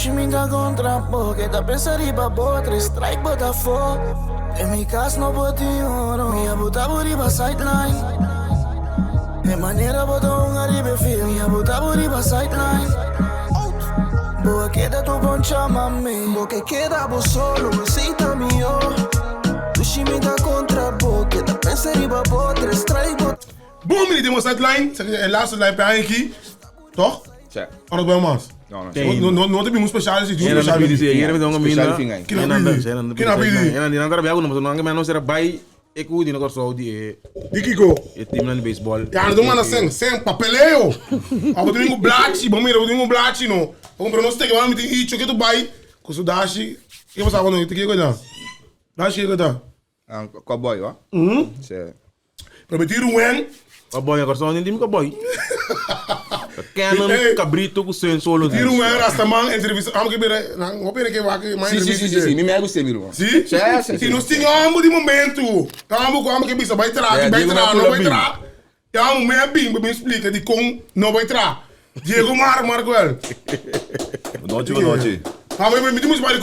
Dushi mi ta kontra bo Keda pensa riba bo Tres strike bo ta fo Den mi kas no por tin oro Mi a buta bo riba sideline E manera bo ta hunga riba e field Mi a buta bo riba sideline Bo a keda tur bon chama mi Bo ke keda bo solo esei ta mihó Dushi mi ta kontra bo Keda pensa riba bo Tres strike bo Boom mi den bo sideline E laatste line pe aña aki Toch? Sè. Ora bo mas? No, no. No, no, no te bin un special si, un special Pidi, si, yere mi dongo Special minda. fin ay. Kina pidi? Kina pidi? Ena di nan trabia ku no, no ange no sera bai e ku di no Kòrsou di e Di kiko? e team nan di baseball. Ya no te manda sen, sen papeleo. Abo tin un blachi, bo mira bo tin un blachi no. Bo kumpra nos teke, bo mi tin icho ke tu bai ku su dashi. Ke pasa ku no? Te kiko ta? Dashi kiko ta? Ah, cowboy, wa? Sè. Pero mi tin Ruen. Cowboy na Kòrsou no tin cowboy. Canon Hey. cabrito ku sen solo. Tin Ruen Rastaman entrevista. Amo ke bira nan hopi hende ke wak ma Si, si, entrevista si, si, si. Mi me gusta mi ruman. Si? Sè, sè, Si sè. nos tin amo di momento. Amo ku amo ke bisa bai tra, Yeah, bai Diego tra, me no pula bai bin. tra. E amo me a bin pa bin splika dikon no bai tra. Diego Mara Markwell. Bonochi, bonochi. Amo mi tin mucho pa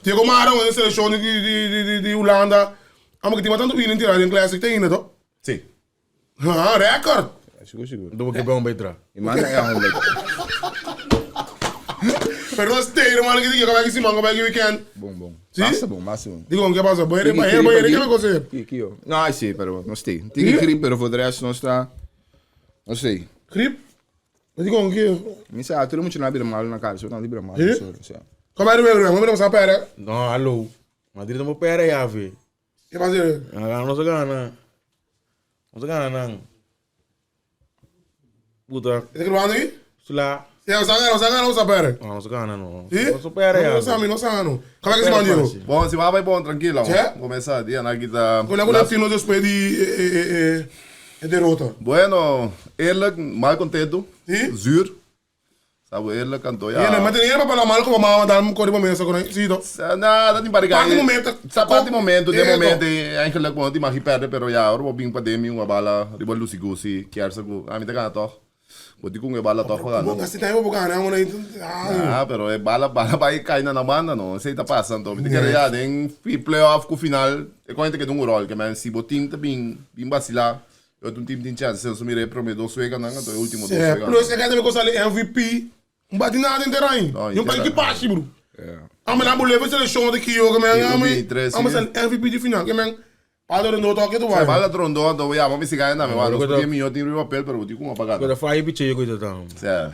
Diego Mara wen selekshon di di di di di Hulanda. Amo ke tin tantu inning tira den classic te ainda to. Si. Ha, record. Sigur, sigur. Dobo ke bon bai tra. Mi manda e hom bai tra. Pero nos stay man ke di ke bai siman ke bai weekend. Bon, bon. Si? Basta bon, basta bon. Dikon ke pasa? Bo hende, bo hende ke kos e? Ki, ki yo? No, si, pero no stay. Tin grip, pero voor de rest nos ta no stay. Grip? Dikon ki? Mi sa, tur e muchanan a bira malu na kar, so nan a bira malu. Si? So, sa. Kom bij de werk, we moeten pere. No, hallo. Madrid no pere ya ve. Ke pasa? Ah, no se gana. No se gana nan. Puta. Is het wandelen? Sla. Ja, we zijn we zijn we zijn pere. No, no se gana no. Si? No se pere ya. No sa mi, no sa no. Kom ik eens man Diego. Bon, si va bon, tranquilo. Che? Comienza dia na kita. Con la tino después di e derrota. Bueno, eerlijk, mal contento. Si? Zuur. Sabo eerlijk, anto ja. Ja, maar ten eerste pa mal como mama dan corre pa mesa con si to. Na, dat niet barriga. Parte momento. Sa parte momento, de Eh, momento, eigenlijk bon, die mag je perder, pero ja, ora bo bin pa demi un bala, riba lucy goosey, kiersa ku, a mi te gana toch. Bo di ku e bala toch gana. Bo gasti time bo gana, mo na Ah, pero e bala bala bai kai na na banda no. Esei ta pasa anto. Mi te kere ja den playoff ku final, e kon te keda un rol, ke men si bo team ta bin bin basila, e otro team tin chance. Nos mira e prome dos weganan anto e ultimo dos weganan. Plus e kende ko sali MVP, un bati nada den terrein. No, Yung pa ekipashi bro. Ame na bo leve selekshon de kiyo ke men ame ame sali MVP di final ke men Bala rondó toke tu bai. Bai. Bala rondó anto ya mami siga na mi wa. Nos tin miyo tin riba papel pero bo tin kuma pa gana. Pero fai picheo ku ta tam. Sea.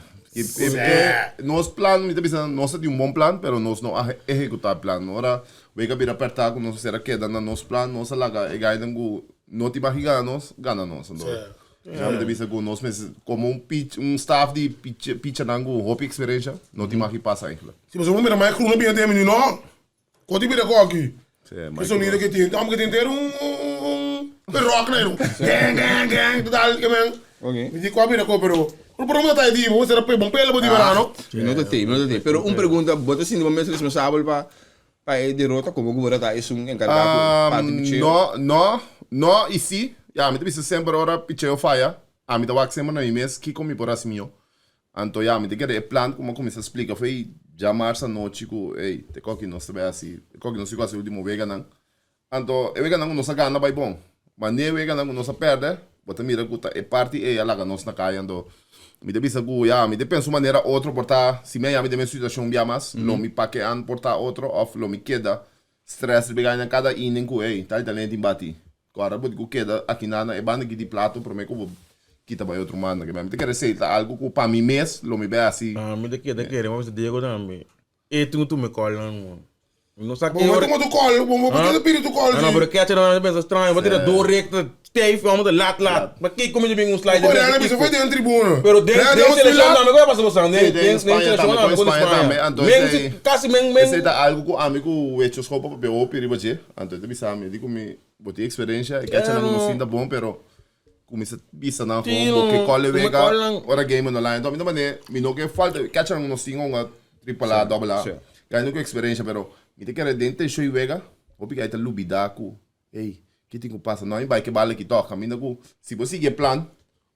Nos plan mi ta bisa nos ta tin un bon plan pero nos no a ehecuta e plan. Ora wega bira perta ku nos mester a keda na nos plan nos a laga e gainan ku no tin baki gana nos gana nos. Anto ya mi ta bisa ku nos mester komo un pich un staff di pichanan ku hopi eksperensha no tin baki pasa eigenlijk. Si pasobra bo mira Mike Groen a bini den mi no. Koti bira koki. E sonido ke tin. Amo ke tin ter un un rock na ero. Gang gang gang total ke men. Mi di kwa bira ko pero pero por un ta di bo sera pe bon pelo bo di verano. Mi no ta tei, mi no ta tei. Pero un pregunta, bo ta sinti bo mes responsabel pa pa e derota komo ku bo ta esun enkargá ku parti picheo? No, no, no i si. Ya, mi ta bisa semper ora picheo faya, ami ta wak semper na mi mes kiko mi por hasi mihó. Anto ya, mi ta kere e plan ku mi a kuminsá splika foi djamars anochi ku ey, te koki nos ta bai hasi, te koki nos tin ku hasi ultimo weganan. Anto e weganan ku nos a gana bai bon, ma ni e weganan ku nos a pèrdè, bo ta mira ku ta e parti ey a laga nos na kaya. Anto mi ta bisa ku ya, mi ta pensa un manera otro por ta, si mi a yami den mi situashon bia mas, lo mi pake an por ta otro òf lo mi keda strès riba e gainan kada inning ku ey, tal i tal hende tin bati. Kòrda bo di ku keda akinan na e banda aki di plato promé ku bo kita bai otro banda. Mi ta kere esei ta algu ku pa mi mes lo mi bai hasi. Mi ta keda kere, mi a bisa Diego tambe, e tin ku tuma e kòlnan man. Mi no sa Bo ke ora. tuma tu kòl, bo bo ta pidi tu kòl No, no, si. pero ketcher nan ta pensa straño, bo tira do rekta, stijf, amo ta lat lat. Ma kiko mi ta bin un slider Bo den rena bisa kiko? foi den tribuna. Pero den Rena den den selekshon lat. tambe, ku a pasa bo san? Sí, Den den den Spaña selekshon tambe, tambe kon kon Spaña tambe. Spaña. Anto Men esei, si kasi men men. esei ta algu ku ami ku Wecho Schoop a papia hopi riba dje. Anto e ta bisa mi, di ku mi. Bo tin experiencia, e cacha nan cu no sinta bon, pero cuminsa bisa nan gewoon bo ke call e wega ora game no line. Enton mi ta mane, mi no ke falta, cacha nan cu no sin hunga triple A, double A, ya no cu experiencia, pero mi ta kere den tension y wega, hopi guy ta lubida cu, ey, ki tin cu pasa? No, mi bay ke bala aki toch, caminda cu si bo sigui e plan,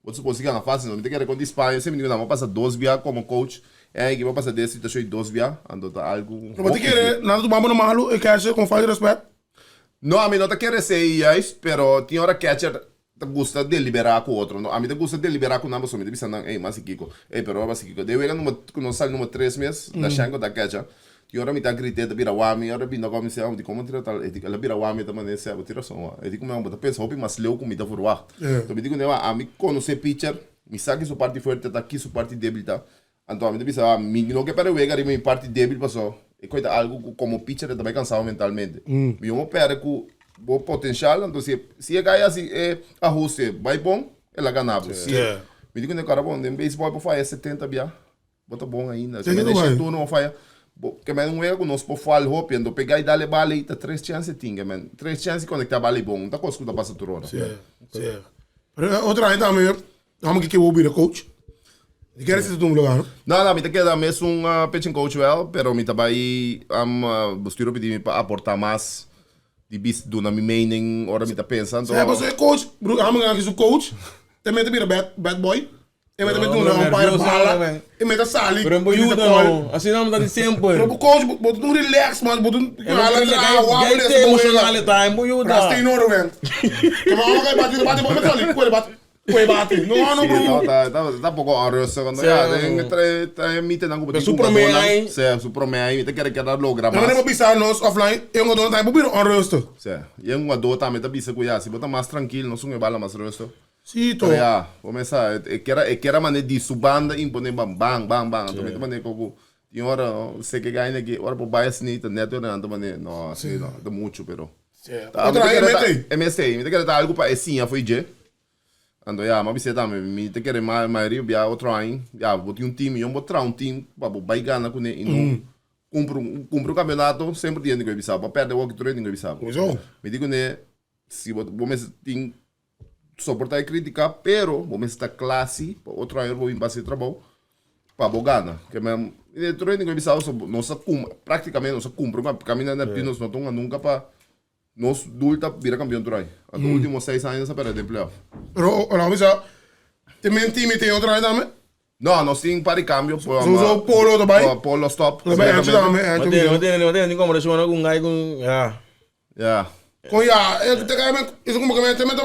Bo ta supos di gana fácil, no? Mi ta kere konta di Spaña, semper mi di ku nan, bo a pasa dos bia komo coach. E aki bo pasa den e situashon i dos bia, anto ta algu Pero bo ta hopi kere difísil. nan ta tuma bo na malu e catcher kon falta di rèspèt? No, ami no ta kere esei juist, pero tin ora catcher ta gusta deliberá ku otro. No, ami ta gusta deliberá ku nan pasobra mi ta bisa nan, ey, mas si kiko, ey, pero mas si kiko. Den wega number, ku nos sali number tres mes, Dashenko ta catcher. Tin ora mi ta grit'é, ta bira wami, ora binda ku mi sè, di komo tira tal, e di, el a bira wami ta manera sè, bo tin rason wak. E di ku mi, bo ta pensa hopi mas leu ku mi ta verwagt. Enton mi di ku ne, wak, ami konosé pitcher, mi sa ki su parti fuerte ta, ki su parti debil ta. Anto ami ta bisa, wak, mi no ke pèrdè wega riba mi parti debil paso e koi ta algu ku komo pitcher e ta bai kansado mentalmente. Mi yomo pèrdè ku bo potenshal, anto si e, si e kai hasi e ahuste bai bon, el a gana bo. Si e, mi di ku ne, kòrda bon, den beisbòl bo faya setenta bia. Bo ta bon ainda. Ke men e turno bo faya. Bo, ke men un wega ku nos por fal hopi, anto pega i dal e bala ei ta tres chèns e tin, ke men tres chèns i konektá bala ei bon. Un ta kos ku ta pasa tur ora. Sí, sí. Pero e otro aña tambe, amo ke bo bira coach. Di kere si ta tuma lugar, no? No, no, mi ta keda mesun pitching coach wel, pero mi ta bai bestuur a pidi mi pa aportá mas di bis duna mi mening ora mi ta pensa, anto. Sa pasobra e coach, broer, amo aki su coach, ta mete bira bad, bad boy. E meta mete un umpire bala, e meta sali. Pero bo yuda no. Asina no ta di semper. Pero bo coach, bo ta un relax man, bo ta un hala tra, wak bo lesa bo emocional ta, bo yuda. Rasta in oro man. Ke ma ora bati, bati, bo meta sali, kue bati, kue bati. No no bro. Ta ta ta poko onrustig cuando ya den tre tre mite nan ku bo tin Su prome ai. Si, su prome ai mi ta kere keda logra mas. Pero bo bisa nos offline, e un ta bo bira onrustig. Si, e un tambe ta bisa ku ya si bo ta mas trankil nos un e bala mas rustig. Sí, to. Pero ya, bo mes sa, e kier a, e kier a mane di su banda impone bam, bang, bang, bang. Anto mi ta mane koku, tin ora, no, seke gaina aki, ora bo bai asina ta net ora nan ta mane, no, asina no, ta muchu, pero. Sí. Ta, mi Otra ta kere ta, MT. e mes ei, mi ta kere ta algu pa e siña fo'i dje. Anto ya, mi a bis'é tambe, mi ta kere ma, mayoria bia otro aña, ya, bo tin un team, yon bo traha un team pa bo bai gana kuné i no kumpra un, kumpra un kampeonato, semper tin hende ku e bisa bo, bo pèrdè wòk tur hende ku e bisa bo. Mi di kuné, si bo, bo mester tin soporta e critica pero bo mester ta cla si pa otro aña bo bin pa haci trabou pa bo gana ke men e otro hende ku a bisa bo nos a cum practicamente nos a cumpra un caminda Neptuno nos no ta hunga nunca pa nos dul ta bira campeon tur aña anto ultimo seis aña nos a perde den playoff. Pero ora bo bisa te men team e otro aña tambe? No nos tin par di cambio So so Polo ta bai? Polo stop Ta bai Ancho tambe Ancho Matene matene matene tin conversacion cu un guy cu ya. Ya. Kon ya, e te kai men, eso como que me te mete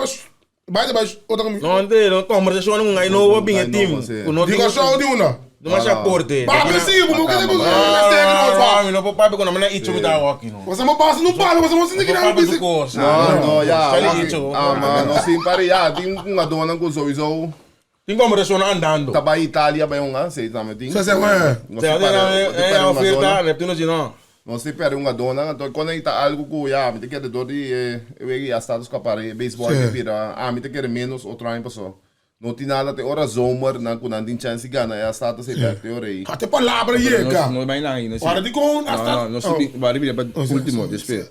bai te bai otra kami. No ante, no conversacion con gai nobo bin e team. Ku no Di Kòrsou di una. No mas aporte. Papia si, bo ke te bo No, mi no por papia ku no mi na icho mi ta hockey no. Boso mo pasa no papia, boso mo sinti ki nan bisa. No, no, ya. Ah, ma no sin pari ya, tin un jugadornan ku sowieso Tin conversacion andando. Ta bai Italia bai hunga, si tambe tin. Sa sa wè. No si pare un oferta, Neptuno si no. No si perde un adona, anto kon ei ta algu ku ya mi ta kere dor di e wega ya status ku a para e beisbòl ke bira ami ta kere menos otro aña paso no tin nada te ora zomer nan ku nan tin chèns di gana e status ei bèk te ora ei. Ate palabra yega. No bai nan ei. Ora di kon a No no no si bira pa ultimo despues.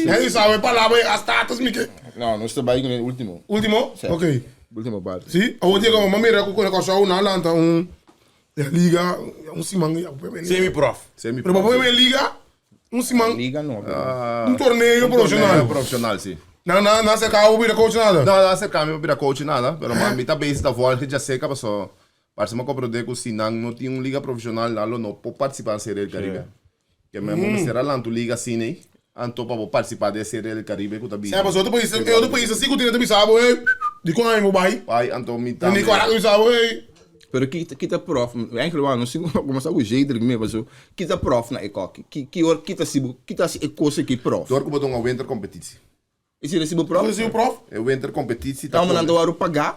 Henry sabe e palabra a status mi ke. No nos ta bai ku e ultimo. Ultimo? Ok. Ultimo parte. Si awor yega m'a mira ku Kòrsou nan lanta un Ya liga un siman ya bo pone Semi prof. Semi Pero bo pone liga un siman. Liga no. Un torneo profesional. Torneo profesional si. Nan nan nan acerca bo bira coach nada? No, nan acerca mi pa bira coach nada, pero mi ta bezig ta volge djaseca paso parse mi a comprende cu si nan no tin un liga profesional nan lo no por participa na Serie del Caribe. Ke men bo mester a lanta un liga asina ei anto pa bo participa den Serie del Caribe cu ta bini. Sea paso otro pais e otro pais asi cu tin ta bisa bo hey dicon aña bo bay? Bay anto mi tambe. Nicaragua ta bisa bo hey. Pero ki ki ta prof eigenlijk wou nos tin ku kumsa ku Jedrick mee paso ki ta prof na e koki ki ki ora ki ta si bo ki ta hasi e kos aki prof. Dor ku bo ta un winter competitie. E si resibo prof? Resibo prof? E winter competitie ta Amo nan ta wòrdu pagá.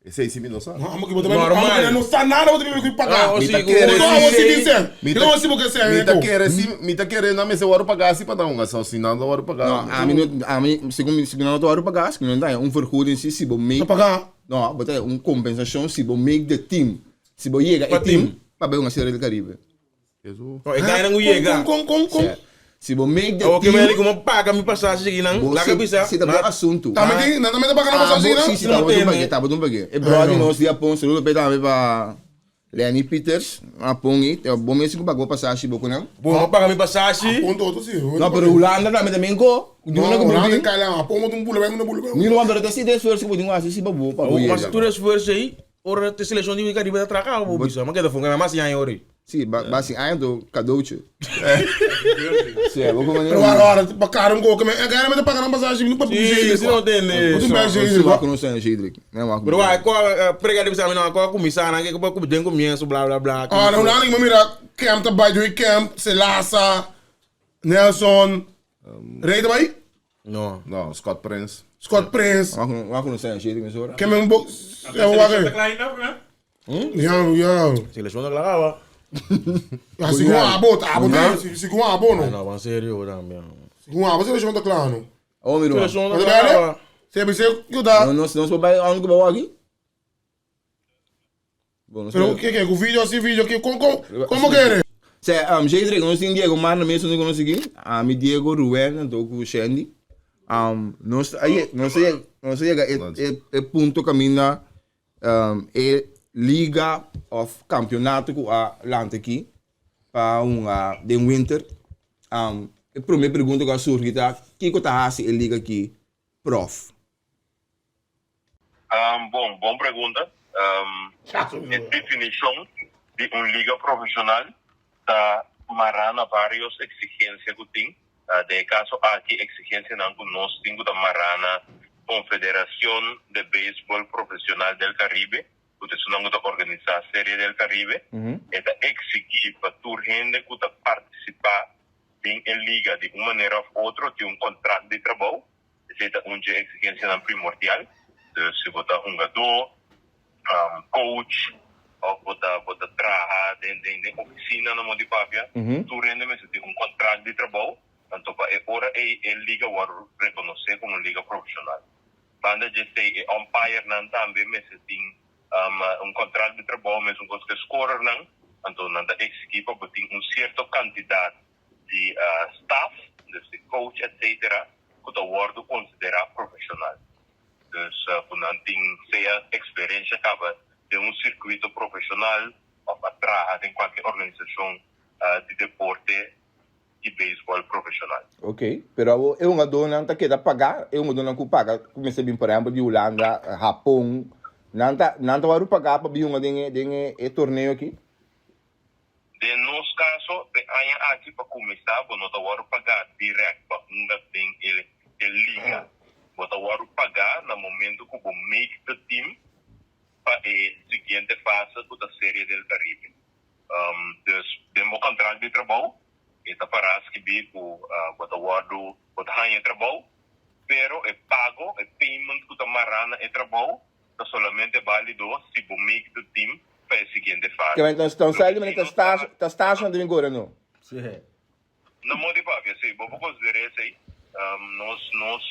Esei si mi no sa. No, amo ki bo ta bai, amo ki nan no sa nada bo ta biba ku pagá. Mi ta kere si. Bo si bin sen. Mi ta si bo ke sen. Mi ta kere si, mi ta kere nan mester wòrdu pagá si pa nan hunga so si nan ta wòrdu pagá. No, ami no, ami segun mi, segun nan no ta wòrdu pagá, segun nan ta haña un vergoeding si si bo make. Ta pagá? No, bo ta haña un kompensashon si bo make the team. Si bo yega e team pa bai hunga Serie del Caribe. No, e gainan ku yega. Kon, kon, kon, kon? Si bo make the Awor ke team. mi kuma paga mi pasashi aki nan, Bo laga si, bisa. si ta bo asuntu. Tambe tin, nan tambe ta paga nan pasashi Abo, nan? si, si, tabata un bag'é, tabata un bag'é. E bròder di nos di Japon, saludo p'e tambe pa Lenny Pieters, Japon ei, bo mes tin ku paga bo pasashi bo ku nan. Bo no paga mi pasashi. Japon ta otro si. No, pero Hulanda tambe ta menko. No, Hulanda e kai la, Japon bo ta un bula bai, un bula bai. Mi no, pero ta si e esfuerso ku bo tin ku hasi si pa bo, pa bo Awor yega. mas tur esfuerso ei. Ora te seleccion di Caribe ta traca bo bisa, ma keda funga mas aña ori. Si, ba ba sin aña to cadeautje. Si, bo como Pero ora ora pa cara un coke me, e gana me ta paga nan pasashi mi pa Si, si no tende. Bo tin bij Si, wak no sa Jedrick. Ne wak. Pero wak ko prega di bisa mi no ko kumisa nan ke ko den comienzo bla bla bla. Ora un aña mi mira camp ta bai dui camp, Selasa, Nelson, Rey ta bai? No. No, Scott Prince. Scott Prince. Wak no sa Jedrick mi sora. Ke men bo Ja, wak. ta klaar enough, né? Ja, ja. Seleccion ta klaar wa. Ja, sigun abo, abo ta, sigun abo no. No, van serio también. Sigun abo seleccion ta klaar no. Oh, mi ruman. Seleccion ta Wat klaar belle? wa. Se bisa ku ta. No, nos nos bai on ku bawa aki. Bon, nos Pero ke ke ku video si video ke kon kon komo kere? Se, um, Jedrick, nos tin Diego Mar na mesa nos conoce aquí. Ami Diego, Ruben, anto ku Shandy. Um, nos a ye- nos a ye- nos a yega e, e, e punto caminda um, e liga of campeonato ku a lanta aki pa hunga den winter. Um, e prome pregunta ku a surgi ta, kiko ta hasi e liga aki prof? Bon, bon pregunta. E definishon di un liga profeshonal ta mará na vários eksigensia ku tin. Den e kaso aki, eksigensianan ku nos tin ku ta mará na Confederacion de Beisbol Profesional del Caribe, ku ta esunnan ku ta organisá Serie del Caribe. E ta eksigí pa tur hende ku ta partisipá den e liga di un manera òf otro tin un kontrakt di trabou. Esei ta un dje exigencianan primordial. Dus si bo ta hungadó, coach of bo ta bo ta traha den den den oficina na modo di papia, tur hende mester tin un contract di trabou, anto pa e ora ei e liga wòrdu reconoce como un liga profesional. Banda dje esei e umpirenan tambe mester tin un contract di trabou, mesun cos cu e scorernan, anto nan ta exigi pa bo tin un cierto cantidad di staff, dus di coach etc. Ku ta wòrdu konsiderá profeshonal. Dus ku nan tin sea eksperensia kaba den un sirkuito profeshonal òf a traha den kualke organisashon di deporte di beisbòl profeshonal. Ok, pero awor e hungadónan ta keda pagá? E hungadónan ku paga ku mester bin por ehèmpel di Hulanda, Hapon, nan ta nan ta wòrdu pagá pa bin hunga den e den e torneo aki? Den nos kaso, e aña aki pa kuminsá bo no ta wòrdu pagá dirèkt pa hunga den e liga. Bo ta wòrdu pagá na momentu ku bo make the team pa e siguiente fase ku ta Serie del Caribe. Dus den bo kontrakt di trabou e ta pará skibí ku bo ta wòrdu, bo ta haña e trabou, pero e pago, e payment ku ta mará na e trabou ta solamente bálido si bo make the team pa e siguiente fase. Ke men ta un sali manera ta stage ta stage nan ta bin kore no. Sí. Na modo di papia sí, bo por konsider'é esei. Nos nos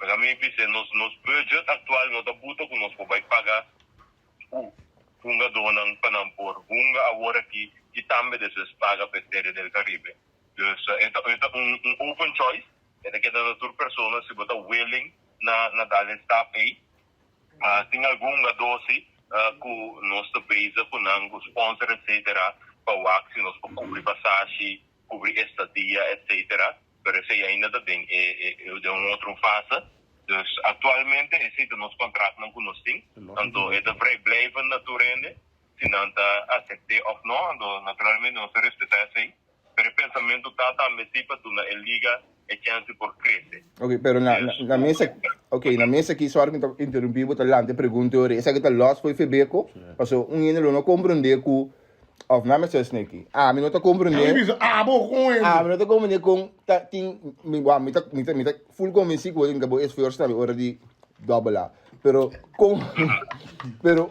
laga mi bis'é nos nos budget aktual no ta buta ku nos por bai paga ku hungadónan pa nan por hunga awor aki i tambe despues paga pa e Serie del Caribe. Dus e ta e ta un un open choice, e ta keda na tur persona si bo ta willing na na dal e stap ei. Tin algun hungadó si ku nos ta bezig ku nan, ku sponsor etcetera pa wak si nos por kubri pasashi, kubri estadia etcetera, pero esei ainda ta den e e den un otro fase. Dus aktualmente esei ta nos kontraktnan ku nos tin, anto e ta vrijblijvend na tur hende si nan ta asept'é òf no, anto naturalmente nos ta respetá esei. Pero e pensamentu ta tambe si pa duna e liga e chèns di por krese. Ok, pero na, na, na mesa, ok, na mesa aki, sorry ku mi ta interrumpí bo, ta lanta e pregunta ora, esaki ta lòs for Febeko, paso un hende lo no komprondé ku, òf na mester esne aki, ami no ta komprondé, Ami bisa abo kon hende. ami no ta komprondé kon ta tin, mi, wou, mi ta, mi ta, mi ta full konvensí ku bo tin bo esfuerso tambe ora di dòbel A, pero kon, pero,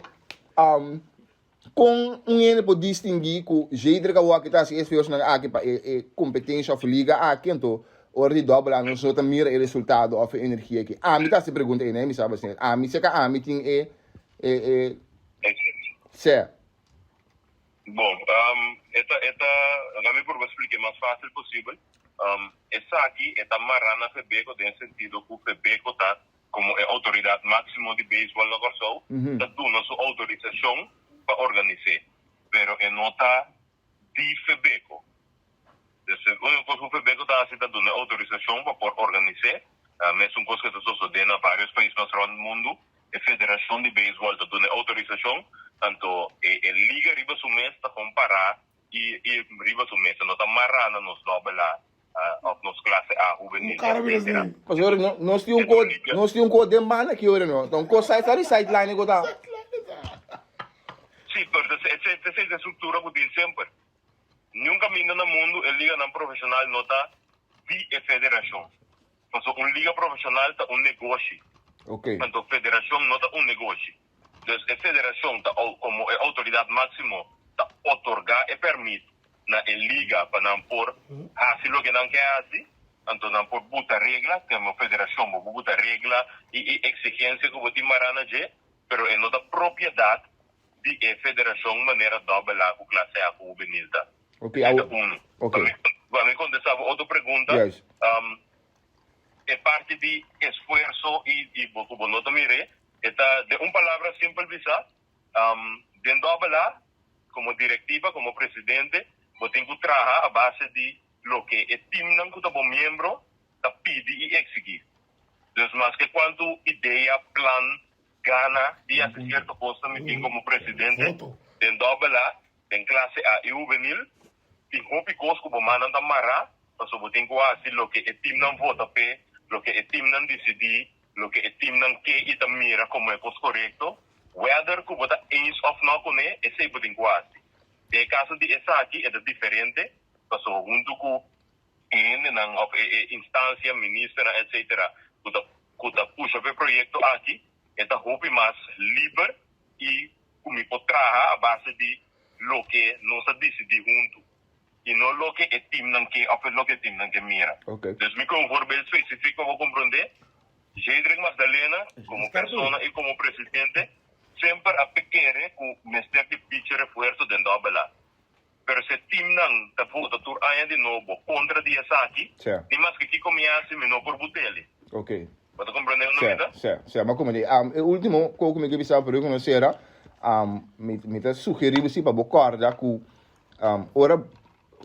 Kon un hende por distinguí ku Jedrick awor aki ta hasi esfuersonan aki pa e e kompetensha òf liga aki, anto ora di dòbel a nos no ta mira e resultado òf e energia aki? Ami ta hasi e pregunta ei, mi sa basina. Ami seka ami tin e e e sè. Bon, e ta e ta, laga mi purba splika e mas fásil posibel. Esaki e ta mará na Febeko den sentido ku Febeko ta komo e outoridat máksimo di beisbòl na Kòrsou, ta duna su outorisashon pa organis'é, pero e no ta di Febeko. Dus e úniko kos ku Febeko ta hasi ta duna e outorisashon pa por organis'é, mesun kos ku ta sosodé na vários pais mas rònt mundu. E federashon di beisbòl ta duna e outorisashon, anto e e liga riba su mes ta kompará i i riba su mes, e no ta mará na nos dòbel A òf nos klase A hubenil, etcetera. Pasobra no nos tin un ko nos tin un ko den banda aki ora no, ta un ko side side sideline ku ta. Sí, pero ta esei ta esei ta e struktura ku tin semper. Niun kaminda na mundu e liganan profeshonal no ta di e federashon. Pasobra un liga profeshonal ta un negoshi. Anto federashon no ta un negoshi. Dus e federashon ta komo e outoridat máksimo ta otorgá e pèrmit na e liga pa nan por hasi loke nan ke hasi. Anto nan por buta regla, komo federashon bo por buta regla i e eksigensia ku bo tin mará na dje, pero e no ta propiedat di e federashon manera dòbel A ku klase A ku hubenil ta. Ok, Esei ta awo, unu. ok. Pa mi, pa mi kontestá bo otro pregunta, Juist. e parti di esfuerso i i bo ku bo no ta mir'é, e ta den un palabra simpel bisá, den dòbel A, komo direktiva, komo presidente, bo tin ku traha a base di loke e timnan ku ta bo miembro ta pidi i eksigí. Dus maske kuantu idea, plan, gana di hasi sierto kosnan mi tin komo presidente den dòbel A, den klase A i hubenil, tin hopi kos ku bo mannan ta mará pasobra bo tin ku hasi loke e timnan vota p'e, loke e timnan disidí, loke e timnan ke i ta mira komo e kos korekto, wèder ku bo ta eens òf nò kuné, esei bo tin ku hasi. Den e kaso di esaki e ta diferente pasobra huntu ku e hendenan òf e instansia, ministernan etcetera ku ta ku ta pusha pa e proyekto aki e ta hopi mas liber i ku mi por traha a base di loke nos a disidí huntu i no loke e timnan ke òf loke e timnan ke mira. Dus mi ke un voorbeeld spesifik pa bo komprondé, Jedrick Magdalena komo persona i komo presidente semper a kere ku mester di pichi refuerso den dòbel A. Pero si e timnan ta vota tur aña di nobo kontra di esaki, ni maske kiko mi hasi mi no por but'el. Bo ta komprendé unda mi ta? Sè, sè, m'a komprendé. E último kos ku mi ke bisa promé ku nos sera, mi mi ta sugerí bo si pa bo kòrda ku ora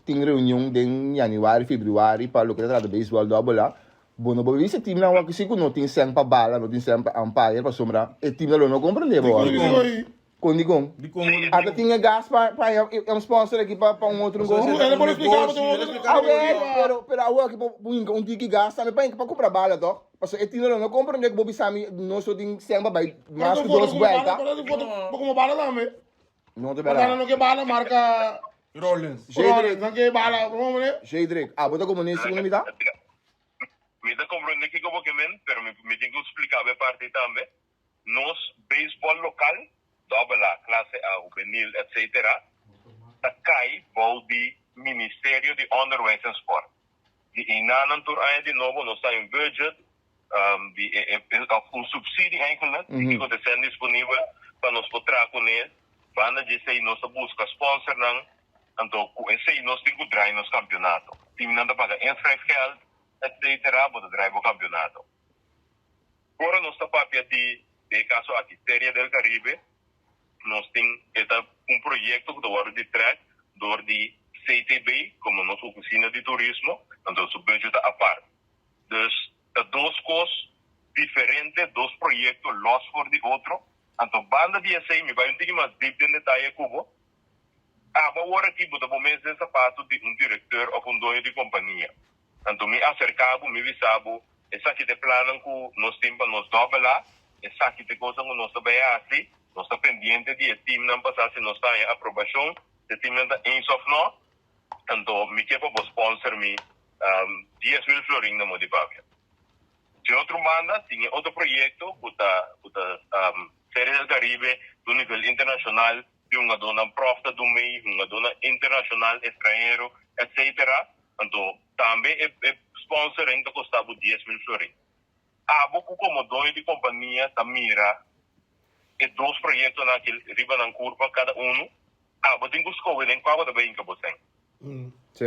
tin reunion den yanüari, febrüari pa loke ta trata beisbòl dòbel A, bo no por bisa e timnan wak si ku no tin sèn pa bala, no tin sèn pa umpire pasobra e timnan lo no komprendé bo. Kon dikon? Dikon? Ata tin e gas pa pa un sponsor aki pa pa un otro Pasobra go. esei ta un negoshi, el a splika bo Awel, pero pero awor aki bo hinka un tiki gas tambe pa hinka pa kumpra bala tok. Pasobra e tino lo no komprende ku bo bisa mi nos lo tin sèn pa bai mas ku dos buelta. Bo kuma bala tambe. No ta Bala bera. no ke bala marka Rollins. Rollins, no ke bala, como ne? Jedrick, abo ta komo ne segunda mitad? Mi ta komprende kiko bo ke men, pero mi mi tin ku splika bo e parti tambe. Nos beisbòl lokal, dòbel A, klase A, hubenil, etc. Ta kai bou di Ministerio di Onderwijs en Sport. Di einanan tur aña di nobo nos ta un budget di òf un subsidie eigenlijk di kiko ta sèn disponibel pa nos por traha kuné. Banda di esei nos ta buska sponsornan, anto ku esei nos tin ku drai nos kampionato. Timnan ta paga inschrijfgeld, etc. Bo ta drai bo kampionato. Ora nos ta papia di, den e kaso aki, Serie del Caribe, nos tin, e ta un proyekto ku ta wòrdu di trèk dor di CTB komo nos ofisina di turismo, anto su budget ta apart. Dus ta dos kos diferente, dos proyekto lòs for di otro. Anto banda di esei mi bai un tiki mas dip den detaye ku bo. Abo awor aki bo ta bo mes den sapato di un direkteur òf un doño di kompania. Anto mi aserká bo, mi bisa bo, Esaki ta e plannan ku nos tin pa nos dòbelá, esaki ta e kosnan ku nos ta bai hasi, nos ta pendiente di e timnan pa sa si nos ta haña aprobashon, si e timnan ta eens òf nò. Anto mi ke pa bo sponsor mi 10,000 florin na Modi Papia. Di otro banda tin e otro proyekto ku ta ku ta Serie del Caribe di un nivel internashonal, di hungadónan pròf ta dumei, hungadónan internashonal, estranhero, etcetera. Anto tambe e e sponsoring ta kosta bo 10,000 florin. Abo ku komo doño di kompania ta mira e dos proyektonan aki riba nan kurpa kada unu, abo tin ku skohe den kua bo ta bai hinka bo sèn.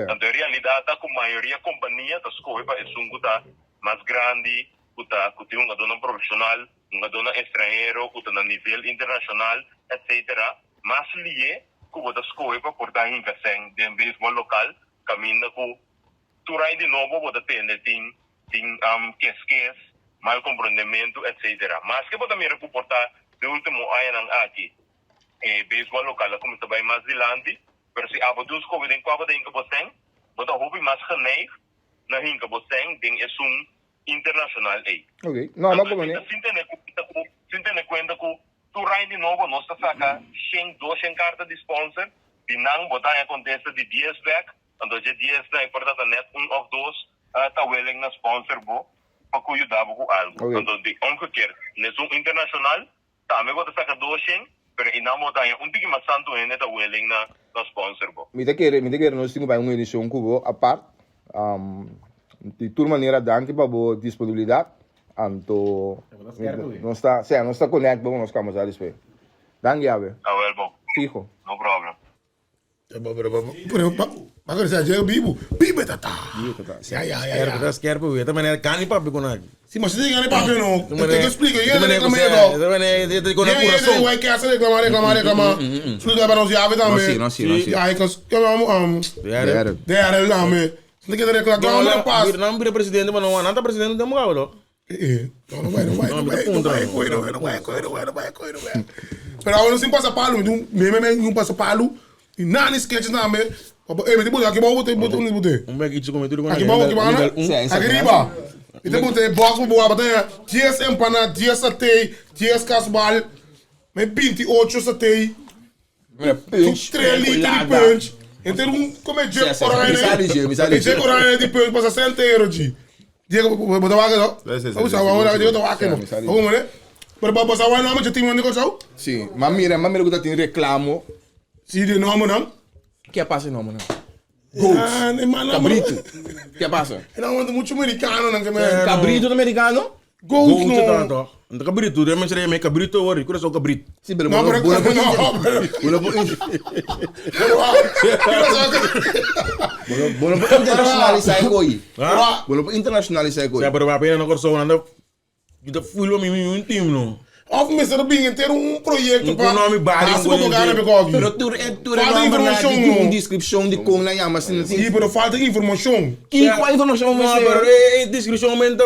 Anto e realidat ta ku mayoria kompania ta skohe pa esun ku ta mas grandi, ku ta ku tin hungadónan profeshonal, hungadónan estranhero ku ta na nivel internashonal, etcetera. Mas lié ku bo ta skohe pa por ta hinka sèn den beisbòl lokal kaminda ku tur aña di nobo bo ta tende tin tin keskes. Mal komprondementu etc. Maske bo ta mira ku por ta den ultimo añanan aki e beisbòl lokal a kuminsá bai mas dilanti, pero si abo tin un skohe den kua bo ta hinka bo sèn, bo ta hopi mas geneig na hinka bo sèn den esun internashonal ei. Ok, no, no Anto komo esei ne. ta sin tene kuenta ku sin tene kuenta ku tur aña di nobo nos ta saka shen, doshen karta di sponsor, di nan bo ta haña kontesta di dies bèk, anto dje dies nan e por ta ta nèt un òf dos ta willing na sponsor bo pa ku yuda bo ku algu. Ok. Anto di omgekeerd, nesun internashonal tambe bo ta saka doshen, pero i nan bo ta haña un tiki mas tantu hende ta willing na na sponsor bo. Mi ta kere, mi ta kere nos tin ku bai un edishon ku bo apart. Di tur manera danki pa bo disponibilidat. Anto nos ta, sea, nos ta connect bo nos kambasa despues. Danki awe. Awel bo. Fiho. No problem. Pero pa que sea llega vivo, vive tata. Ya ya ya. Skerp, skerp, we. Ta manera kani papi con aki. Si mas te gani papi no. Te que explico, yo le reclamo yo do. Ta manera te con el corazón. Guay que hace reclamar, reclamar, reclamar. Explica para nos llave también. No, sí, no, sí, no, sí. Ay, cos, que vamos Derde. Derde también. No que reclamar, no pasa. No, mira presidente, mano, no anda presidente, no mo Eh, no, no bai, no bai, no bai, no bai, no bai, no bai, no bai, no bai, no bai. Pero awor sin pasa palu, mi me me un pasa palu, y nani sketches na me. Eh, mi te bote, aki bou bote, bote, bote, bote. Un bek iets come tudo Aki bou, aki bou, aki riba. Mi te bote box mo boa, bote 10 empana, 10 satay, 10 kasbal, me 28 satay. Punch. 3 liter di punch. Enter un come jek oranje. Jek oranje di punch pasa 60 euro ji. Diego, bo ta wak no? Sí, sí, Usa, wak, Diego ta wak no. Como ne? Pero ba pasa wak no, team no ko Sí, ma mira, ma mira ku ta tin reclamo. Sí, de nomber nan. Ke pasa nomber nan? Goats. Ah, Cabrito. Ke pasa? No, mucho americano nan ke me. Cabrito americano? Goat no. no. toch. Anto cabrito, de mensen zeggen cabrito hoor, ik zo cabrito. Sí, pero No, bueno, pero bueno, no, pero bueno, pero bueno, bueno, por internacionalizar e coi. Ah? Bueno, por internacionalizar e coi. Ja, pero papi no corso anda. Je te voel mi mi un team no. Of Mr. Bing entero un proyecto Un nome barrio, Hace un como gana coño. pe Pero tur e tur e Falta nomber na información, di no. un descripción di con na llama sin Sí, pero falta información. Ki cual información No, me pero eh descripción menta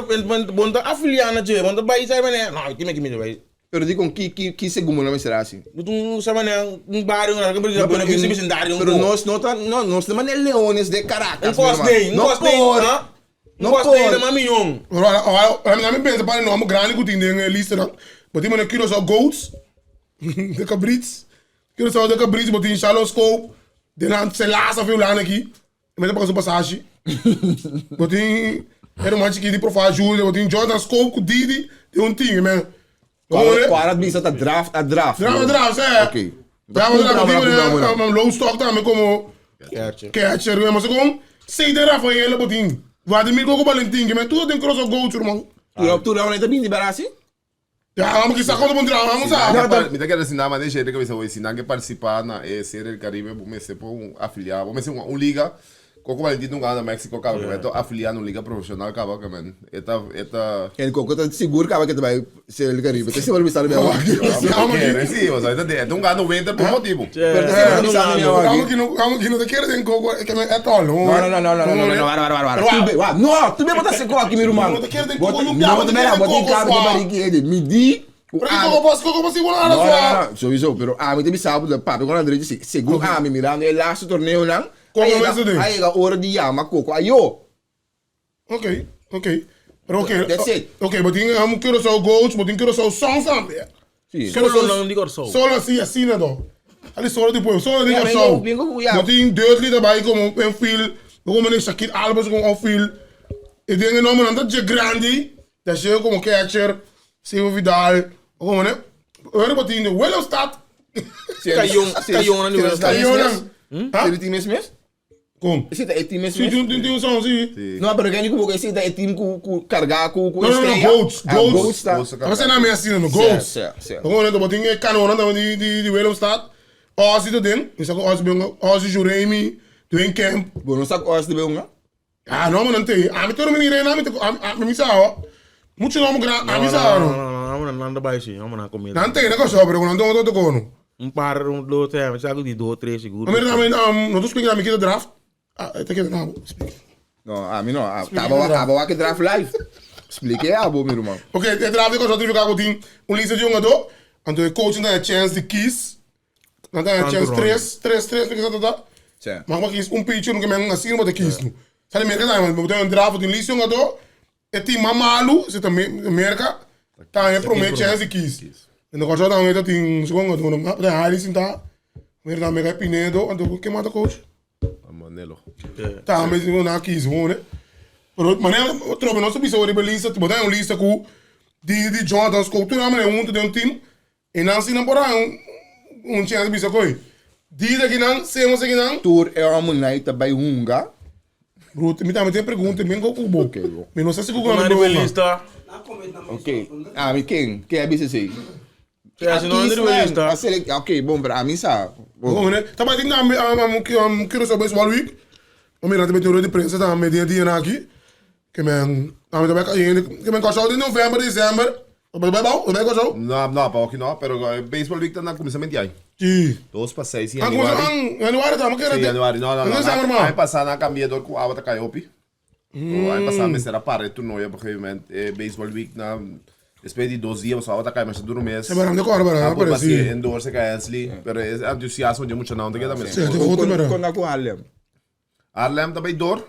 bonta afiliana che, bonta bai sai mané. No, kimi kimi bai. Pero di con ki ki ki segundo no me será así. Un sai mané un barrio na que No, pero que vecindario. Pero nos no tan no nos de manera leones de Caracas. un coste, mi un hermano. No coste, por. ah? No Un coste por. na millón. Pero ahora, ahora, a mí pensa para no, grande que tiene en lista, no. But die man Curaçao Goats, de Cabrits. Curaçao de Cabrits, but in Shallow Scope, de land Celasa veel land aqui. Met een passage. But in era um que de profile ajuda, but in Jordan Scope com Didi, de um time, man. Qual bisa ta draft a draft. Draft, draft, é. Ok. Draft, draft, Cumpra, die man low stock também como catcher, mas com Ceder Rafael, botin. Vladimir Coco Valentim, man, tudo tem Curaçao Goats, irmão. Tu tu não tá bem de barassi? Ja, vamos que saca do vamos a. Mi ta kere sinna man de que bisa hoy sinna que participar na eh, Serie del Caribe, bo mester por un afiliado, bo mester un liga. Coco Valentín nunca anda México, cabo, que esto afiliado a una liga profesional, cabo, que men, esta, esta... El coco tá seguro que vai que vai ser el Caribe. Te sempre bisa meu aqui. Kere, sí, o sea, esta de, un gano 20 por motivo. Pero te sempre bisa meu Vamos aqui. que não, vamos que não te quero tem coco, é que é tolo. No, no, no, no, no, no, no, vara, vara, vara. Tu be, wa, no, tu be bota seco aqui, meu irmão. Não te quero tem coco, Bota, não não, te te mera, quero bota em coco, cabo de só. barriga, ele me di. Pero que coco posso, coco posso igual No, a no, sua. no, sowieso, pero a mim te bisa de papi con André disse, segundo a mim mirando el laatste torneo lang. Como Aí mensen doen. Aí a hora de llama coco. Ayo. Ok, ok. Pero ok. That's it. Ok, but tem um Curaçao Goats, but tem Curaçao Songs também. Sim. Solo lang di Curaçao. Solo assim, assim, né, dó. Ali solo depois, solo di Ja, Curaçao. bingo, bingo, ja. But tem Dudley daarbij como een feel, como een Shakir Albers como outfield. E tem een nome dat je grande, dat je como catcher, Silvio Vidal, como né? Hoor wat in de Willemstad. Cayón, Cayón na Willemstad. Cayón. Huh? Zit het team mes? Kom. Zit het team mes? Zie, toen toen zo'n zie. No, pero kijk niet hoe zit het team ku ku carga ku ku No, no, no, Goats, Goats. Goats ta. Goats. Dat zijn nou meer no Goats. Ja, ja. Gewoon net wat dingen kan dan die die die Willemstad. Ozzy dat ding. Ik zeg Ozzy ben Ozzy Juremi, Dwayne Camp. Bueno, sak os de benga. Ja, no man ante. Ami toro mi re na mi ami mi sao. Mucho no mo gra ami sao. No, No. no, no, no, no, bai sim, vamos na comida. Nante na ko so pero no don't to kono. Un par, un, dos, tres, me saco de dos, tres, seguro. Maar dan um no to speak na mi kita draft. Ah, te kita na speak. No, a mí no. Taba taba wa ke draft live. Splike abo, mi ruman. Ok, e draft di Kòrsou ta nifiká ku tin un lista di hungadó, anto e coach nan ta haña chèns di kies, nan ta haña chèns tres, tres, tres, mi kisa ta ta. Mas bo kies un pitcher, nunka men asina bo ta kies no. Sa di Merka tambe, bo ta haña un draft, bo tin lista di hungadó, e team mas malu, si ta Merka, ta haña e promé chèns di kies. Anto Kòrsou tambe ta tin su hungadónan, bo ta haña Harry sintá, Merka tambe ka Pinedo, anto ken mas ta coach? Manelo. Tambe si na kies hone. Pero manera trobe nos a bisa riba lista, bo ta un lista ku di di Jonathan Scope tur nan huntu den un team e nan si nan por haña un un chance bisa koe di aki nan semos aki nan. Tur e homenai ta bai hunga. Bro, mi tambe tin e pregunta men ku bo. Ok, bo. Mi no sa si ku nan ta bai hunga. Ok, ami ken? Ken a bisa esei? Ja, si no anda riba lista. A select, ok, bon, pero ami sa. Bon, ne? Tabatin tambe um, Curaçao Baseball Week. Mi mira tambe tin rueda di prensa tambe den e dianan aki. Ke men, tambe ta bai cayendo. Ke men Curaçao den november, december. Bo ta bai bou? Bo ta bai Curaçao? No, no, pa oki no, pero Baseball Week ta na kuminsament di ai. Si. Dos pa seis di Ah, kuminsa januari. an januari ta, mi kere Si, januari. No, no, no. December ma. Aña pasá nan a kambia dor ku awa ta kai hopi. Oh, aña pasá mester a para e toernooi op een gegeven moment. E baseball week na despues di dos dia pasobra awa ta kai masha duro mes. Se baram de kor bara, A por pero basi si. indoor se kai Hensley. Pero e entusiasmo di e muchanan ta keda mes. Sí, te goed Kon bara. kon na ku Harlem? Harlem ta bay door.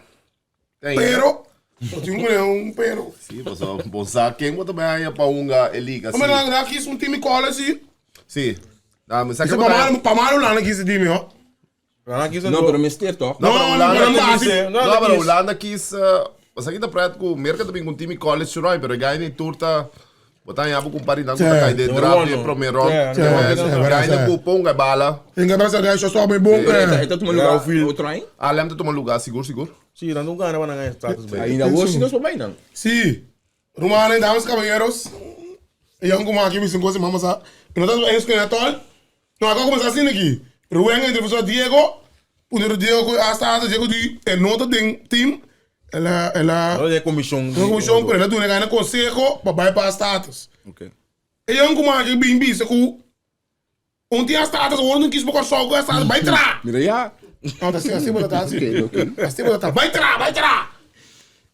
Te ainda. Pero, bo tin un un pero. Sí, pasobra bo sa ken bo ta bay haña pa hunga e liga, Hombre, sí. nan nan kies un team di college, sí. Sí. Na, mi sa Bisa ke bo pa ta malo, pa malo nan a kies e team, ho. No, pero mester toch? No, pero Hulanda no, kies. no, No, pero Hulanda kies. Pasa ki ta pret ku Merka ta bin ku un team di college churai, pero e gai ni tur ta bo ta haña bo ku un par di nan ku ta kai den draft di e prome rond. Gai na ku ponga e bala. Enga basa gai shortstop muy bon. E ta tuma lugar otro aña? Haarlem ta tuma lugar sigur sigur. Sí, nan ta un gana pa nan haña status bay. Ainda awor si nos por bay nan. Sí. Rumannan, damas y caballeros, e yòn ku maki bisa un kos di mama sa, mi no ta eens ku e atòl. No, a kuminsá asina aki. Rubén a entrevistá Diego, puntra Diego ku hasta hasta Diego di e no ta den team, el a el a No den komishon. Den komishon, pero el a duna e gana konseho pa bai pa status. E yòn ku maki bin bisa ku un tin a status awor no kis pa Kòrsou ku a status, bai traha. Mira ya. No, ta así, así bo ta ta así. Así bo ta ta. Bai traha, bai traha.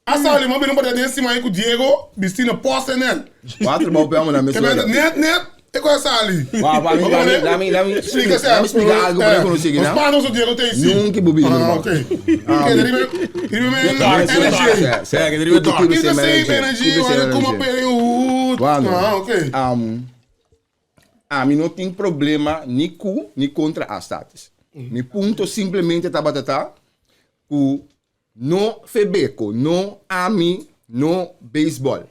A sali, m'a bira un partida den siman ku Diego bisti na post NL. Wak trabou pe amo na mes ora. Net, net, e ku a sali. Wak, wak, mi, dami, dami, dami, Explica, dami explica algo pa nan konosí Nos pa nos Diego te isi. Nunca bo bira, Ah, normal. ok. Keda riba, riba men energy. Sê, keda riba Keep Keep the the same same energy. energy, Keep the same wala kuma energy. pele hood. Wano. Ah, ok. Ami no tin problema ni ku ni kontra a status. Mi punto simplemente tabata ta ku no Febeko, no ami, no beisbòl,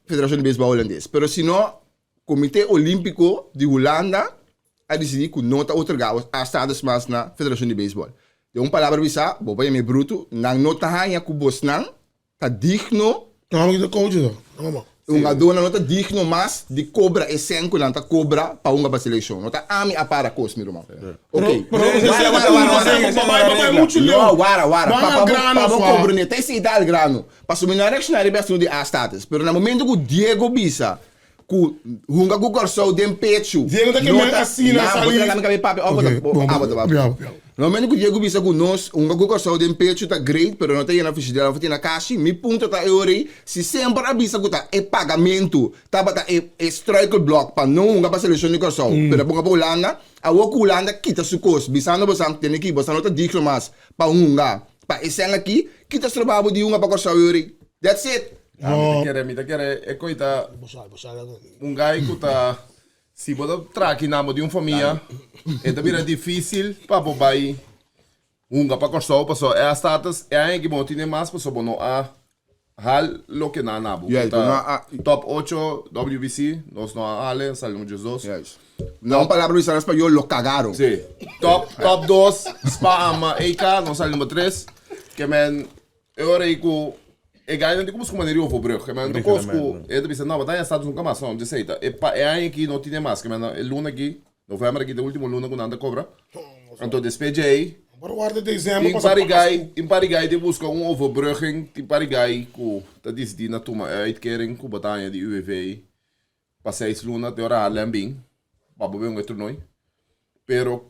Federashon di Beisbòl Holandes, pero sino Komité Olímpiko di Hulanda a disidí ku no ta otorgá a status mas na Federashon di Beisbòl. Den un palabra bisá, bo por yam'é brutu, nan no ta haña ku bosnan ta digno. No, mi ta coach do. No, no. Hungadónan no ta digno mas di kobra e sèn ku nan ta kobra pa hunga pa selekshon. No ta ami a para kos, mi ruman. Ok. Pero, Wara, wara, wara, wara. Babay, babay, muchu leu. No, wara, wara. Van Pa, al pa bo, grano, pa bo swa. komprendé. Ta esei ta al grano. Pasobra mi no a reakshoná riba e asuntu di A-status. Pero na momento ku Diego bisa ku hunga ku Kòrsou den pechu Diego ta no kem'é ta asina na bo sali. ta laga mi kab'é papia òf bo ta Ok, bon, abo ta papia. piau, piau. Na momento ku Diego bisa ku nos hunga ku Kòrsou den pechu ta great pero no ta yena fishidera òf ta yena kashi, mi punto ta e ora ei si semper a bisa ku ta e pagamentu tabata e e struikelblok pa no hunga pa selekshon di Kòrsou pero a hunga pa Hulanda, awor ku Hulanda kita su kos bisando bosan tene ki bosan no ta digno mas pa hunga pa e sèn aki, kita stroba bo di hunga pa Kòrsou e ora ei. That's it. Ah, mi ta kere, mi ta kere e koi ta un guy ku ta si bo ta traha aki namo di un famia e ta bira dificil pa bo bai hunga pa Kòrsou pasobra e a status e aña aki bo no tine mas pasobra bo no a hal loke nan a bo Yes, ku bo no ta a top ocho WBC nos no a hale sali number 12. Yes. Na un palabra bisa na spañol lo cagaron. Sí. Top top dos Spa ama AK nos sali number tres ke men E ora ei ku e gainan tin ku buska un manera di overbrug. Ke men ta kos ku e ta bisa, no, bo ta haña status nunka mas. No, djesei ta. E pa e aña aki no tine mas. Ke men e luna aki, novèmber aki ta e último luna ku nan ta kobra. Anto despues djei, tin par di gai, tin par di gai tin buska un overbrugging, tin par di gai ku ta disidí na tuma e uitkering ku bo ta haña di UWV pa seis luna te ora Haarlem bin pa bo bin un e toernooi. Pero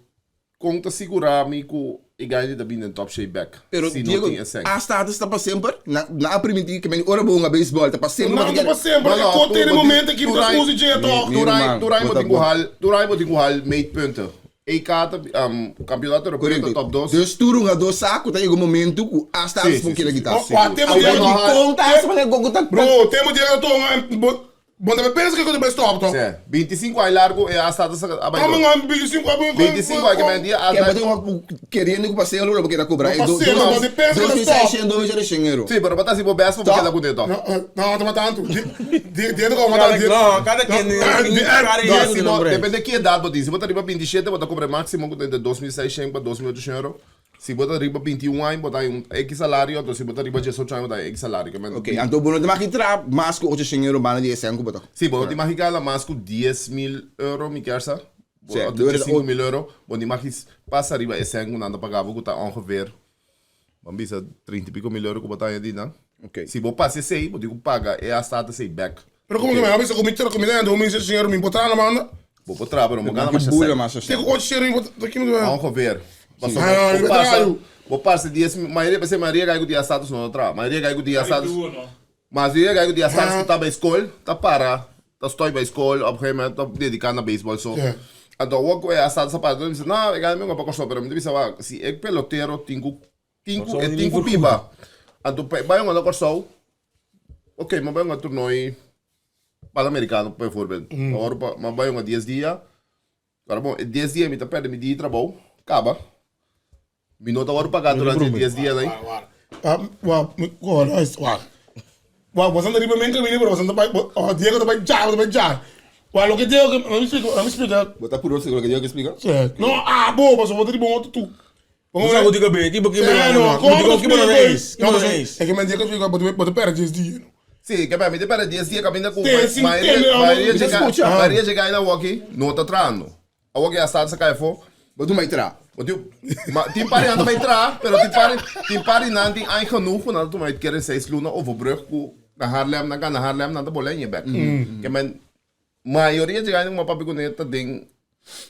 kon ta sigurá mi ku. E guy di ta bin den top shape back. Pero si no Diego, tin e seng. a status ta pa semper? Na na a primintí ke men ora bo hunga baseball ta pa semper No, bo no pa semper. No, no, E kote tu- den momento aki tu- ta usa dje toch. Mi- Tur ai, ruman, tur ai bo bo ta- tin ku hal, tur ai bo tin ku hal meetpunten. EK ta um, campeonato europeo ta Correcto. top 2. Dus tur hungadó sa ku ta yega un momento ku a status Sí, por sí, keda sí, kitá. sí. Wa tempo Awor di di kon ta hasi manera ku ta Bro, tempo di to bo bo ta pensa ke ko ta stop toch. Sí. 25 ai largo e a status a bai Amo door. nga 25 abo 25 ai ke men dia a Ke bo tin queriendo ku paseo lo bo keda kobra. No paseo, no, bo pensa Dos ku mil stop. seishent, 2600 euro. Sí, pero bata si bo best bo Stop. keda ku toch. No, no, toma tanto. Di di ko mata di. No, kada quien cada No, quien si bo, depende ki edad bo tin. Si bo ta riba 27, bo ta cobra maximo ku ta entre 2600 pa 2800 euro. Si bo ta riba 21 aña, bo ta hay un X salario, anto si bo ta riba 18 aña, bo ta hay X salario. Ke men, Ok, anto bo no ta maki tra mas ku 800 euro banda di e sen ku bo ta. Si, bo no tin maki gana mas ku 10.000 euro, mi kier sa. Bo, Sí, of deur is 5.000 euro, bo no tin maki pasa riba e sen ku nan ta paga bo, ku ta ongeveer, ban bisa, 30 y pico mil euro ku bo ta haña di nan. Ok. Si bo pasa esei, bo tin ku paga e hasta esei bek. Pero como que me avisa ku mi tra ku mi ta haña 2600 euro, mi por tra na banda. Bo por traha, pero bo gana Ki masha bula sèn. masha Te sèn. ku 800 euro, mi por, ki mi ta Ongeveer. Pasobra Ah, bo riba pasa, trayo. bo pasa dies, mayoria, p'esei mayoria gai ku tin status no ta traha. Mayoria gai ku tin status, mayoria gai ku tin status ku ta bai skol, ta para, ta stòi bai skol, op gegeven moment ta dediká na beisbòl so. Ja. Anto awor ku e status a para, mi bisa, no, e gai mi no pa Kòrsou, pero mi ta bisa wak, si e pelotero tin ku, tin ku, e tin ku biba, anto pa e bai un na Kòrsou, ok, mi a bai un tornoi Panamericano bijvoorbeeld. Awor pa mi a bai un dies dia, Ora bon, e dies dia mi ta perde mi dia di trabou, kaba. Mi no ta wòrdu pagá durante e dies dianan ei. Wak, wak, wak, boso ta riba men kaminda pero boso ta bai, oh, Diego ta bai dja, ta bai dja. Wak, loke Diego ke, lami splika, lami splika. Bo ta puru loke Diego ke splika? Sí. No, abo, pasobra bo ta riba un otro tu. Bo sa ku di kabe, ki bo ki bo Eh, no, no, kon ki bo no eis, ki No, bo no pasobra, eis. e ke men Diego splika, bo ta bo ta perde dies dia, no. Sí, ke mi ta perde dies dia kaminda ku Te, sin mayoria tende, amo. mayoria Mi ta chega skucha. mayoria chega na woki no ta trahando. Awoki a start sa kai afó. Bo tu mai tra. Bo tin ma tin pari nan ta bai traha, pero tin pari tin pari nan tin aña genoeg ku nan ta tuma e kere seis luna overbrug ku na Haarlem nan gana Haarlem nan ta bolbe aña bek. Ke men mayoria chega na papia kuné ta den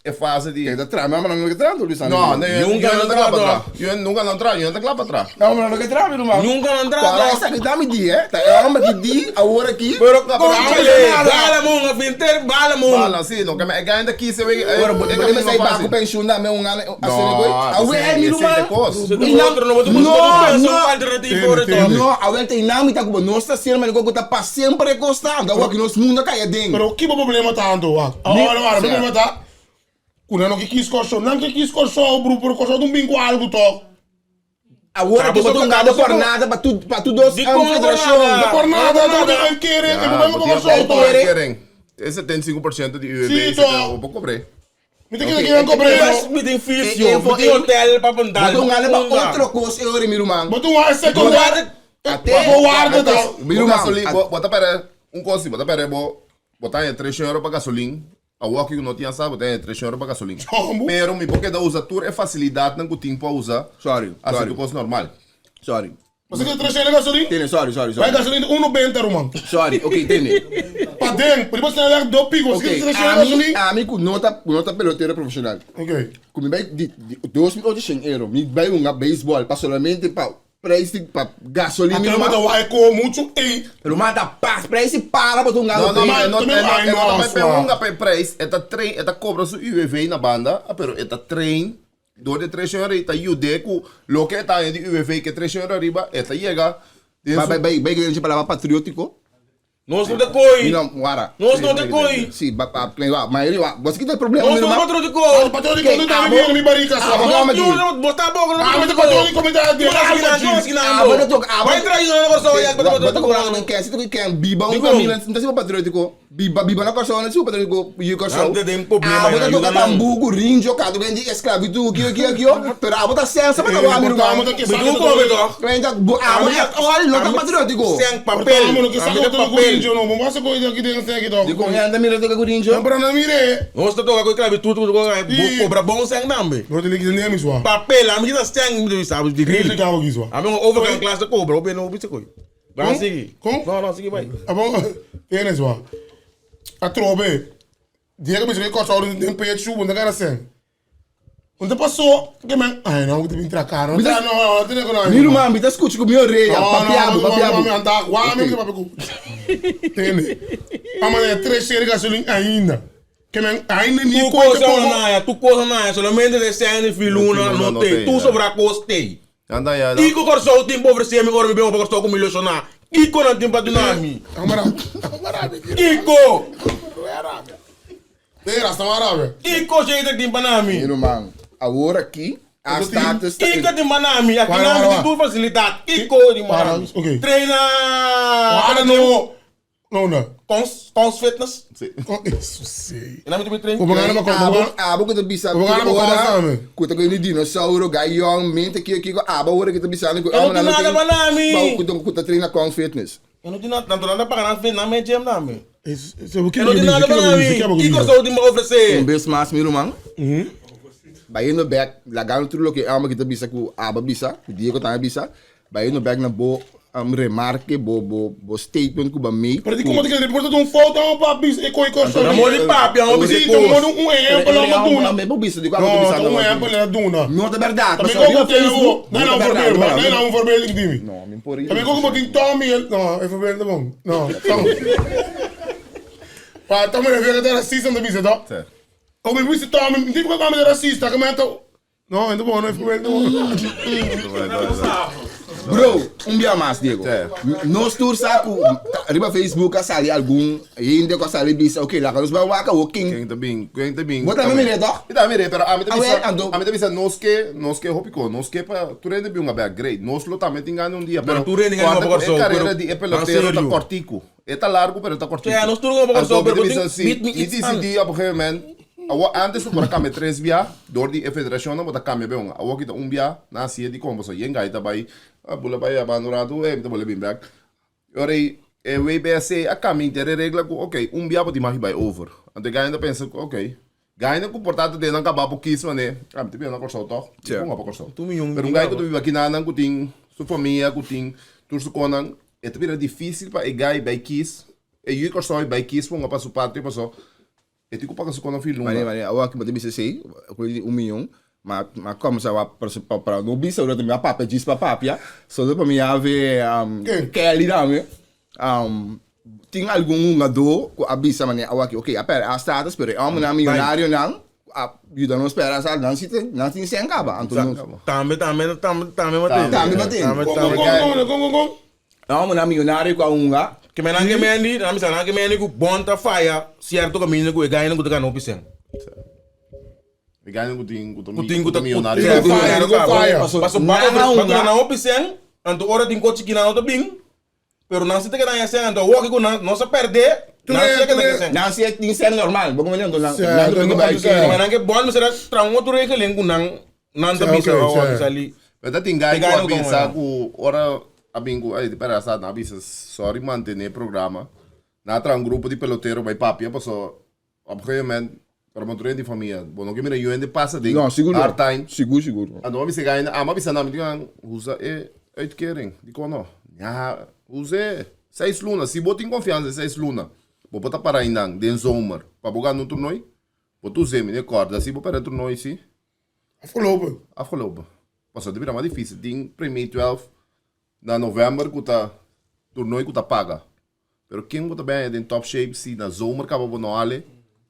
E fase di. Kijk, dat tra, maar no ke tra, Luis. No, nee, Nunca no no ta klap tra, atra. Yo nunca no tra, yo no ta klap atra. No, maar no ke tra, mi ruman. Nunca no tra, Para toch? esa ki mi di, eh. Ta e homber ki di awor aki. Pero No, pero conchale, nada. bala mon, a finter bala mon. Bala, sí, no, que me gainda quise we. Ora, bo bo me sai baco pensioen na me un ano asina koi. Awe mi ruman. kos. E otro no, bo No, no, no. alternativo voor het toch? No, awel te inami ta kubo no sta sir maar ko ta pa sempre costa. Da wak nos mundo kaya ding. Pero ki bo problema ta anto wak? Ora, ora, problema ta. Ku nan no ke kis Kòrsou, nan ke kis Kòrsou, bro, pero Kòrsou ta un bin ku algu tòg. Awor Tá, ki bo bo ta tungado bo por nada pa tu pa tu dos Di kon federashon. nada. Por nada, ta un kere, e problema pa Kòrsou tòg. E 75% di UWV Sí, se toch. te bo cobre. Mi ta kere kinan kobre, Mas no. mi tin Eh, fisio, eh, mi tin eh, hotel pa Bo bondal. tungado pa otro kos e ori mi ruman. Bo tu un secundario. Ate. Bo warda ta. Mi Bo ruman. gasolin, bo bo ta pere un kosi, bo ta pere bo bo ta 3 euro pa gasolin. Awor ku no tin sa, bo ta 3 euro pa gasolin. Chombo. Pero mi porque da usa tur e facilidad nan ku tin pa usa. Sorry, Así sorry. tu kos normal. Sorry. Você quer 3 euro gasolina? Tene, sorry, sorry, Vai sorry. gasolina 1,90 ruman. Sorry, ok, tene. Pa den, por você não do pico, você quer Ok, 3 euro ami, gasolina? ami ku nota, nota pelotero profissional. Ok. Ku mi bai di, di 2800 euro, mi bai hunga baseball pa solamente pa prijs di pa gasolina. Até uma da vai com muito e Pero mata pas, prijs di para pa hunga No, no, Maar no, no, também- no, Ai, no, no, nossa. pe unga pe prijs, eta train, eta cobra su UWV na banda, ah, pero eta train door de 3 euro eta jude ku lo que eta di UWV que 3 euro arriba, eta llega. Bai, bai, bai, bai, bai, palabra patriótico. Nos no te koi. Mi no, wara. Nos no te koi. Si, ba, ba, ba, maioria, wa, você que tem problema, Nos mi no ruman. patriótico. Patriótico Ok, não tá abo- me mi barriga abo- só. Vamos aqui. Nos tá bom, Ah, mas patriótico me dá de Ah, mas eu tô- ah, Vai mas- trair na Kòrsou, ya, Bota cobrar não quer, se tu quer biba um Digo. caminho, não tá sendo patriótico. Biba, biba na Kòrsou, não tá sendo patriótico, e Kòrsou. Não tem problema, Ah, bota né? toca Ajuda não. tambuco, rinjo, cado, grande escravitud, aqui, aqui, aqui, ó. Pero ah, bota sensa para trabalhar, meu irmão. Me tu come toch? Grande, ah, bota, olha, não tá patriótico. Sem papel. Mano, que saco Amigo todo papel. corinho não. Vamos fazer coisa aqui dentro aqui Digo, toch. anda mira toca corinjo. Não, pero não mire. Nos ta toca com esclavitud, tu E- cobra bom sem nambe. Não te ligue nem miswa. Papel, amigo da sem, sabe, de Nem grill. ficava aqui só. Amigo overgang class de cobra, op no bicho koi. Vai Com? seguir. Com? Não, não, seguir vai. Ah bom, tienes wa. A trobe. Diego me disse que corta o den pecho, bom da cara sem. Un ta pasó ke men, ay no, ku ta bin tra karo. No, no, no, tene ku no. Mi ruman, mi ta skucha ku mi orea. Papia bo, papia bo. No, no, no, no, wak mi papia ku. Tende. A manera tres seri gasolin ainda. Ke men ainda ni Tu koe cosa te no poko. naya, tu cosa naya, solamente de sende filuna no te, tu sobra kos te. Anda ya. Kiko Kòrsou tin pa ofresé mi ora mi bin pa Kòrsou ku mi ilushoná? Kiko nan tin pa duna mi? Kiko! Kiko Sheidrak tin pa na mi? Mi ruman, awor aki a status ta. Kiko tin pa na mi? Aki nan mi tin tur fasilidat. Kiko tin pa na mi? Traina. No, no. Kons, Kons Fitness. Sí. Eso sí. En ami train. Bo gana pa Abo, abo ku ta bisa Bo gana pa ora tambe. ku ta koi ni dinosauro, gai yong, mente kiko kiko, abo ora ki ta bisa ku Eu não tenho nada pa nami. Ba ku ta ku ta traina Kong Fitness. Eu não tenho nada, tanto nada paga nan fit nan me gym tambe. Eso, Eu não tenho nada pa nami. Kiko sou tin pa ofrecer. Un bes mas mi ruman. Bayendo bek, lagando tur loke Elma ki ta bisa ku abo a bisa, ku Diego tambe a bisa, Bayendo bek na bo remarke, bo bo bo statement ku bo a make. Pero di como ta kere por ta un foto amo pa bisa e koi kos. Na mo di papia amo bisa e Si, ta kos. un un ehempel amo duna. Pero bo bisa di ku amo ta No, bisa ta un ehempel el a duna. No ta berdad. Tambe koko tin awo. No na un voorbeeld, no na un voorbeeld ik dimi. No, mi por Tambe koko tin Tommy, no, e voorbeeld ta bon. No, Tommy. Pa Tommy Rivera ta racista ta bisa to. O mi bisa Tommy, mi tin ku Tommy ta racista, ke men ta No, ento bon, no e bon. Bro, un bia mas, Diego. Nos tur sa ku riba Facebook a sali algun hende ku a sali bisa, ok, laga nos bai wak awor ken. Ken ta bin, ken ta bin. Bo tambe mir'é tòg? Mi tambe mir'é, pero ami ta bisa, Awel, anto. ami ta bisa nos ke, nos ke hopi kos, nos ke pa tur hende bin un abia great. Nos lo tambe tin gana un dia, pero Pero tur hende gana kòrda pa ku e Kòrsou, karera pero di e nan pelotero ta serio. kòrtiku. E ta largu pero e ta kòrtiku. Sea, nos tur gana pa Kòrsou, Anto mi pero ta bo bisa tin si, meet me mi iets an. disidí op un gegeven moment, Awor antes bo por a cambia tres bia door di e federacionnan bo ta cambia be un. Awor kita un bia nan hacié di con pasobra yen gai ta bay a bula bay abando un rato ey mi ta bole bin bek. E ora ey e WBSC a cambia inter e regla cu ok un bia bo tin mag bay over. Anto e gainan ta pensa cu ok gainan cu por ta ta den nan caba por kies mane ah mi ta biba na Corsou toch mi ponga pa Corsou. Pero un gai cu ta biba aki nan cu tin su famia cu tin tur su conan e ta bira dificil pa e gai bay kies e yu Corsou bay kies ponga pa su patria pasobra E tin ku paga su kona fi luna. Mane, mane, awor aki bo ta bisa esei, ku di un miyon, ma, ma komsa wak pa, pa, pa no bisa ora mi a papia djis pa papia, solo pa mi havi Kelly tambe, tin algun hungadó ku a bisa mane awor aki, ok, a pèrdè a status, pero e hòmbernan miyonarionan a yuda nos pèrdè a status, nan si ta, nan tin sèn kaba, anto nos. Tambe, tambe, tambe, tambe bo tin. Tambe bo tin. Tambe, Kon, tambe. kon, kon, kon, kon, kon. E hòmbernan miyonario ku a hunga. Ke men nan ke mendi, nan bisa nan ke mendi ku bon ta faya sierto kaminda ku e gainan ku ta gana hopi sen. E gainan ku tin ku ta Ku tin ku ta miyonario. ku Ku faya, ku faya. Paso ba ba duna nan hopi sen, anto ora tin kochi kinan no ta bin, pero nan si ta keda haña sen, anto awor ku nan nos a pèrdè, nan si a keda ku sen. Nan si a tin sen normal, bo komprende? Anto nan Sí, nan ta anto bin bai sí. Ke men nan ke bon mester a traha un otro regeling ku nan nan ta Sí, bisa ok, awor sí. sali. Pero ta tin gai E ku gai a no ta bisa bueno. ku ora A bin ku ay di pera sa nan a bisa sorry mantene programa. Nan a traha un grupo di pelotero bai papia paso op gegeven moment ora bo tur hende di famia bo no ke mira yu hende pasa den No, sigur no. hard time. Sigur, sigur. Anto bo a bisa e amo a bisa nan mi di nan usa e uitkering dikon no? Ya us'e seis luna si bo tin konfiansa e seis luna bo por ta para einan den zomer pa bo gana un toernooi bo ta us'e mi no e kòrda si bo pèrdè toernooi si. Afgelopen. Afgelopen. Pasobra ta bira mas dificil. Tin Premier 12 na november cu ta toernooi cu ta paga. Pero ken bo ta bay haña den top shape si na zomer caba bo no hale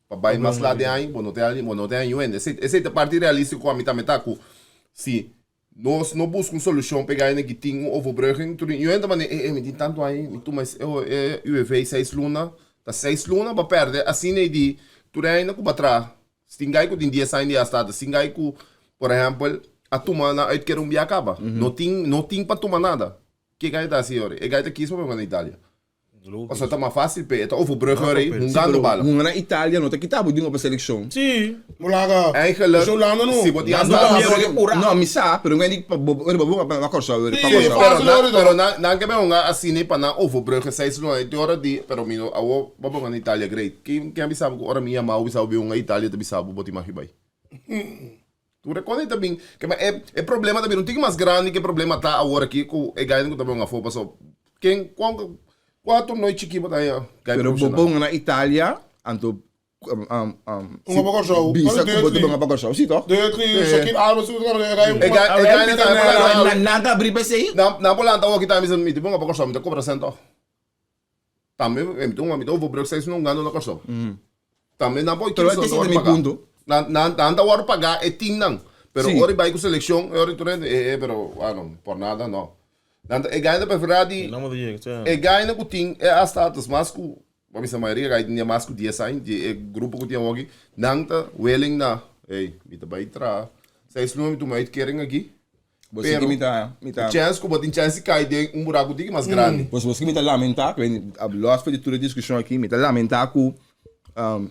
pa bay mas laat den aña bo no ta bo no ta haña yuende. Esey esey ta parti realistico cu ami tambe ta cu si nos no busca un solucion pa e gainan ki tin un overbrugging tur yuende ta manda eh eh mi tin tanto aña mi tuma e UWV seis luna ta seis luna bo a perde asina e di tur e añanan cu bo a traha Sin gai ku tin dies aña di a stata, sin gai ku, por ehèmpel, a tuma nan uitkering un bia kaba. No tin, no tin pa tuma nada. Ke gai ta hasi ora? E gai ta kis pa bai na Italia. Pasobra ta mas fásil p'e. E ta overbrug ora ei, hungando bala. Hunga na Italia no ta kita bo dingo pa selekshon. Sí. Bolaga. Eigenlijk, Esei Hulanda no. si bo tin Nan asta. no ta mira No, mi sa, pero mi di pa bo ora bo pa Kòrsou, pa Sí, Kòrsou. Pero fásil nan, ora pero nan, nan ke bai hunga asina pa nan overbruggen seis luna. E ora di, pero mi no, awor bo a hunga na Italia, great. Ken ken a bisa bo ku ora mi yama bo bisa bo bin hunga Italia ta bisa bo bo tin magi bai. Tur e kos ei ta bin ke ma e e problema ta bira un tiki mas grandi ke problema ta awor aki ku e gainan ku ta bin hunga afó paso ken kua kua torneo chiki bo ta haña gai Pero bo profeshonal. bo hunga na Italia, anto. Un pa Kòrsou. Bisa ku bo ta bin pa Kòrsou, si tòg? Dirkly, Shaquille Alves, tur kòrda e gai. E gai, e gai na ta. Nan ta abri pa esei? Nan nan por lanta awor kita mi bisa mi ta bin pa Kòrsou, mi ta kobra sèn tòg. Tambe mi ta mi ta overbrug seis mi ta hungando na Kòrsou. Tambe nan por Pero kisa ese nan ta ta mi wòrdu pagá. punto. Nan nan nan ta wòrdu pagá e teamnan, pero Si. ora bai ku selekshon e ora tur hende e e pero bueno por nada no. Nan ta e gai ta preferá di e gainan ku tin e a status mas ku Bo bisa mayoria kai tin ya mas ku dies aña di e grupo ku tin awoki, nan ta willing na, hey, mi ta bai traha seis luna mi tuma uitkering aki, Bo si pero ki mi ta, mi ta. chèns ku bo tin chèns di kai den un buraku tiki mas grandi. Bo si ki mi ta lamentá, ku a lòs for di tur e diskushon aki, mi ta lamentá ku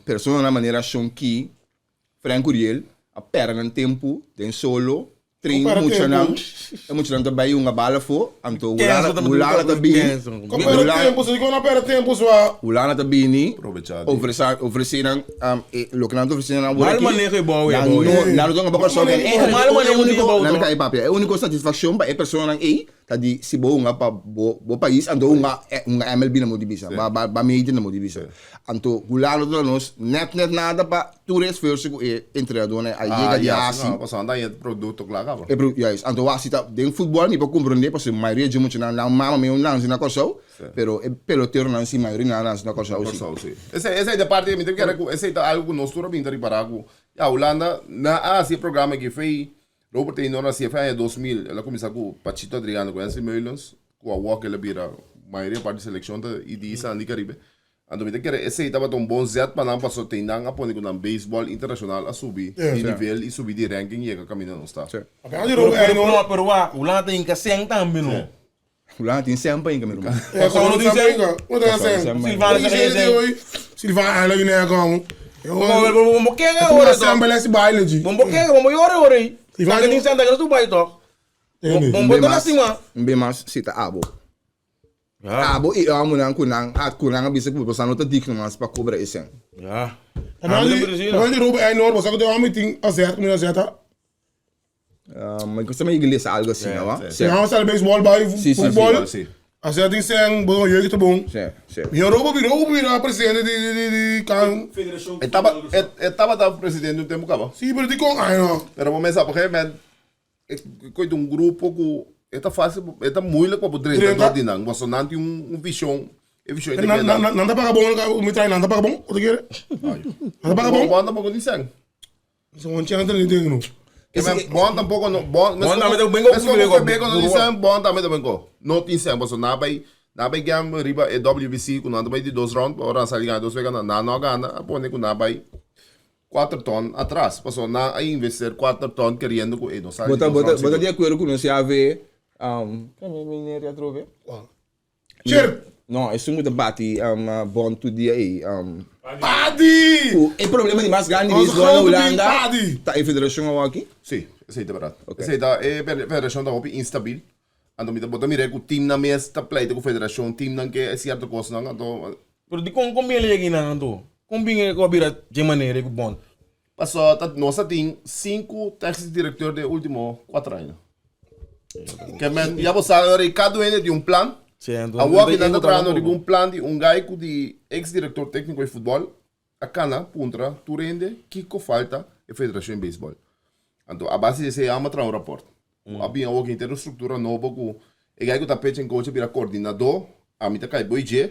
personanan manera Shon Ki, Frank Curiel a pèrdè nan tempu den solo, train muchanan, e muchanan ta bai hunga bala afó, anto Hulanda ta bini, Hulanda ta bini ofresé nan loke nan ta ofresé nan awor aki, nan no nan no ta hunga pa Kòrsou, e úniko satisfakshon pa e personanan ei Ta di si bo hunga pa bo bo pais anto hunga hunga MLB na mo di bisa ba ba ba major na mo di bisa anto Hulanda ta nos net net nada pa tur e esfuerso ku e entrenadornan a yega Ah di ya hasi no pasobra nan ta haña e produkto kla kaba. E pro juist anto wak si ta den futbol mi por komprende pasobra mayoria dje muchanan nan mama mi a nansi na Kòrsou pero e peloteronan si mayoria nan a nansi na Kòrsou si. Kòrsou si. Esei esei ta parti mi ta kere ku esei ta algu ku nos tur a bin ta ripará ku ya Hulanda nan a hasi e programa aki fei Robert Eynor a hasié aña 2000, el a kuminsá ku Pachito Adriano ku Hensley Meulens, ku awor el a bira mayoria parti di selekshon ta i di Isla di Karibe. Anto mi ta kere esei tabata un bon zet pa nan pasobra te nan a pone ku nan beisbòl internashonal a subi di nivel i subi di ranking yega kaminda nos ta. Pero pero pero wak, Hulanda ta hinka sèn tambe no. Hulanda tin sèn pa hinka mi ruman. Kòrsou no tin sèn? Silvano sa kaya sèn. Silvano Bo kega ora tòg. Bo kega, bo yora ora ei. Tanke tin sèn tanke no su bai tòg. Bo ta lastima. Un be mas si ta abo. Abo i e homonan ku nan a ku nan a bisa ku boso no ta digno mas pa kobra e sèn. Mi gusta mi iglesia algo asina wa. Si nan sali baseball bai futbol. Asina tin sen bo jeugd ta bon. Mi robo bira robo bira presidente di di di kan. E taba e tabata presidente un tempo kaba. Si pero dikon ai no. Pero bo mester sa por gegeven moment e koe ta un grupo ku e ta fasil e ta moeilijk pa bo drenta dor di nan pasobra nan tin un vision e vision e ta keda. Nan ta paga bon mi trae nan ta paga bon bo ta kere? Nan ta paga bon? Bon tampoco tin sen. Son chanta ni tengo no. Bon tampoco no. Bon, bon tambe ta bengo ku bengo. Bengo no tin sen, bon tambe ta bengo. No tin sen, paso na bay na bay gam riba e WBC ku nan ta bay di dos round, ora nan sali gana dos wega nan no a gana, a pone ku nan bay kuater ton atras, paso nan a invester kuater ton keriendo ku e no sali di dos round. Bo ta di akuerdo ku nos ya ve, kende meneer atrobe? Chirp! No, esun ku ta bati bon tur dia ei. Padi! Ku e problema di mas grandi di Nos beisbòl na grote bin Hulanda Padi! ta e federashon awor aki? Sí, esei ta bèrdat. Ok. Esei ta, e federashon ta hopi instabil. Anto mi ta, bo ta mira ku teamnan mes ta pleita ku federashon, teamnan ke e sierto kosnan, anto. Pero dikon kon bin el yega einan anto? Kon bin e ku a bira dje manera ei ku bond? Paso ta nos a tin sinku technisch directeur den e ultimo kuater aña. Ke men ya bo sa ora cada hende tin un plan. Awor ki nan ta trahando riba un plan di un guy ku di ex director tecnico di futbol a cana puntra tur hende kiko falta e federacion di baseball. Anto a base di esey amo a traha un rapport. Ku a bin awor ki henter un structura nobo ku e guy ku ta pitching coach a bira coordinador, ami ta kai boy dje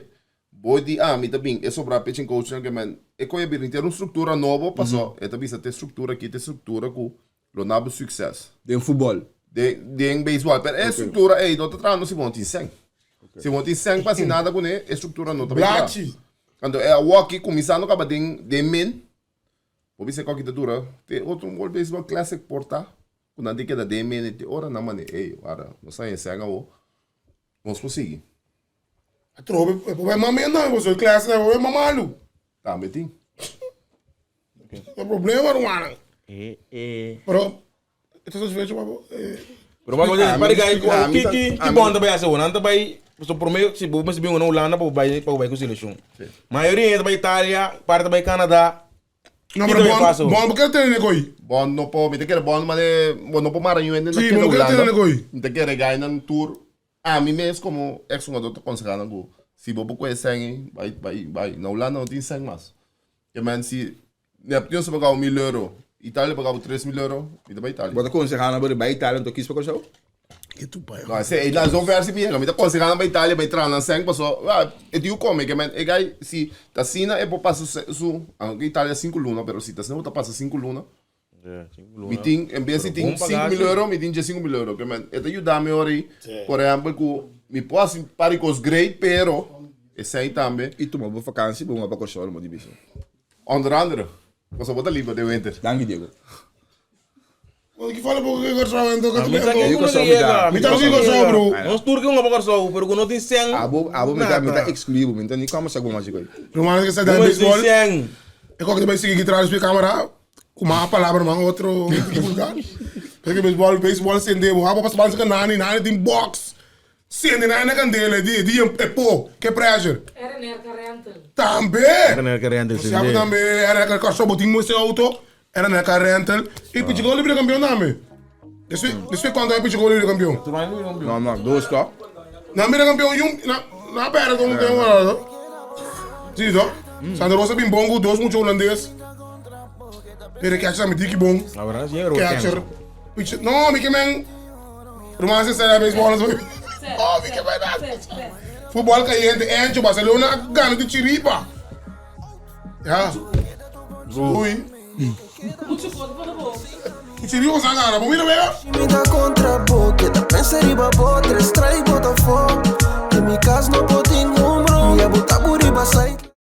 Boy di ami ta bin e sobra pitching coachnan ke men e koe a bira un struktura nobo paso e ta bisa te struktura aki te struktura ku lo na bo sukses. Den futbol. Den den beisbol pero e struktura ei no ta trahando si bo no tin sèn. Si bo no tin sèn pa hasi nada kuné e struktura no ta bai traha. Blachi. Anto e awoki kuminsando kaba den den min bo bisa e koki ta dura te otro un World Baseball Classic por ta ku nan tin keda den min te ora nan mane ey wara nos haña sèn awo nos por sigui. Atrobe, e por bai mama no, pasobra e clase por bai mama malu. Tambe tin. E problema rumannan. Pero, e ta satisfecho pa bo? Pero pa pa di gai ki ki ki bon ta bai hasi nan ta bai pasobra prome si bo mester bin na Hulanda pa bo bai pa bo bai ku selekshon. Mayoria hende ta bai Italia, parti ta bai Canada. No, pero bon, bon bo kere tene koi. Bon no por, mi ta kere bon mane bo no por mara yu hende na Sí, keda bo no kere Hulanda. tene koi. Mi ta kere gainan tur Ami mes komo ex hungador ta konsehá nan ku si bo por kohe sèn ei bai bai bai. Na Hulanda no tin sèn mas. Ke men si Neptunes ta pagabo 1000 euro, Italia pagabo 3000 euro, mi ta bai Italia. Bo ta konsehá nan bai Italia anto kis pa Kòrsou? Ke tu pai. No, ese e na zo versie mi yega. Mi ta konsehá nan bai Italia bai traha nan sèn paso ah, e tiu kome ke men e gai si ta asina e por pasa su su aunke Italia 5 luna pero si ta asina bo ta pasa 5 luna. Mi tin en bes di tin 5000 euro mi tin 15000 euro ke men e ta yuda mi ora ei por ehempel ku mi por hasi par di kos great pero esei tambe. I tuma bo vakansi bo hunga pa Kòrsou lo mo di bisa. Onder andere pasobra bo ta liber den winter. Danki Diego. Ki fala poco ke Kòrsou ento ke Mi sa tu ke Kòrsou ku no mi ta. yega. Mi ta si Kòrsou bro. Nos tur ke hunga pa Kòrsou pero ku no tin sèn. Abo abo mi ta mi ta excluí bo mi no ta ni kòmbersá ku bo mas igual. Ruman ke sa Bo den mester baseball. sèn. E kòke ta bai sigui tras di kamera ku mas palabra man otro vulgar. Porque baseball baseball sende bo. Abo pas bansa ka nani nani tin box. Sende nani na kandela di di e po ke pressure. RNR Rental. Tambe. RNR Rental Siabu sende. tambe RNR Kòrsou bo tin moe auto. RNR Rental. I Pichigol libre kampeon tambe. Despues despues kuantu aña Pichigol libre kampeon? No no dos to. Nan bira kampeon yun na na perde kon un tempo no. Si to. Santa Rosa bin bon ku dos mucha hulandes. Pero catcher tambe diki bon. Catcher. Picher no mi ke men Ruman se sera baseball so. Oh mi ke men Futbol caliente Encho Barcelona a gana di chiripa. Ya. Ui. Chiripa sa gana. Bo mira wega. Mi ta kontra bo, keda pensa riba bo, tres strike bo ta fo. Den mi kas no por.